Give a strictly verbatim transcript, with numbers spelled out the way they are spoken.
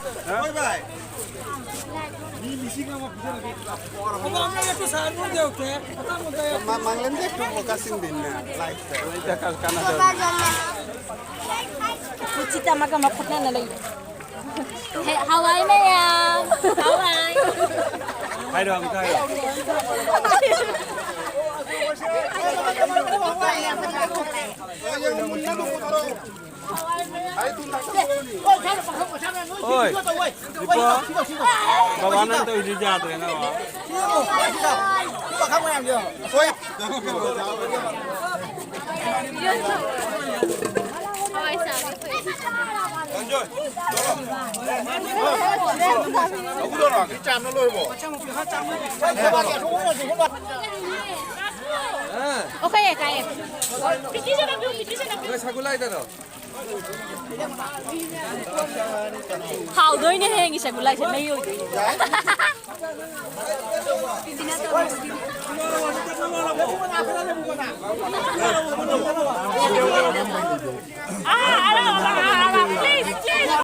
ꯍꯣꯏ ꯚꯥꯏ꯫ ꯃꯤ ꯂꯤꯁꯤꯡ ꯑꯃ ꯄꯤꯖꯔꯒꯦ꯫ ꯃꯃꯥꯡꯗ ꯄꯩꯁꯥ ꯑꯗꯨꯝ ꯌꯧꯔꯛꯇꯦ꯫ ꯑꯇꯥꯡꯕꯗ ꯌꯧꯔꯛꯇꯦ꯫ ꯃꯥ-, ꯃꯥꯡꯂꯦꯟꯗ ꯇꯨꯝꯕ ꯀꯥꯁꯤꯟꯗꯤꯟꯅ ꯂꯥꯏꯐꯇ꯫ ꯂꯩꯇ ꯀ-, ꯀꯥꯟꯅꯗꯕ꯫ ꯎꯆꯤꯇ ꯑꯃꯒ ꯑꯃ ꯈꯠꯅꯅ ꯂꯩ꯫ ꯍꯦ, ꯍꯋꯥꯏ ꯃꯌꯥꯝ, ꯍꯋꯥꯏ꯫ ꯍꯥꯏꯔꯣ, ꯑꯝꯇ ꯍꯥꯏꯔꯣ꯫ ꯍꯣꯏ꯫ ꯏꯄꯥ, ꯕꯕꯥ ꯅꯪ ꯇꯧꯔꯤꯗꯨ ꯌꯥꯗ꯭ꯔꯦ ꯅꯪ꯫ ꯑꯣ, ꯀꯥꯏꯌꯦ, ꯀꯥꯏꯌꯦ꯫ ꯅꯣꯏ ꯁꯒꯨꯂꯥꯏꯗꯔꯣ? ꯍꯥꯎꯗꯣꯏꯅꯦ ꯍꯌꯦꯡꯒꯤ ꯁꯒꯨꯂꯥꯏꯁꯦ, ꯃꯩ ꯑꯣꯏꯗꯣꯏꯅꯦ꯫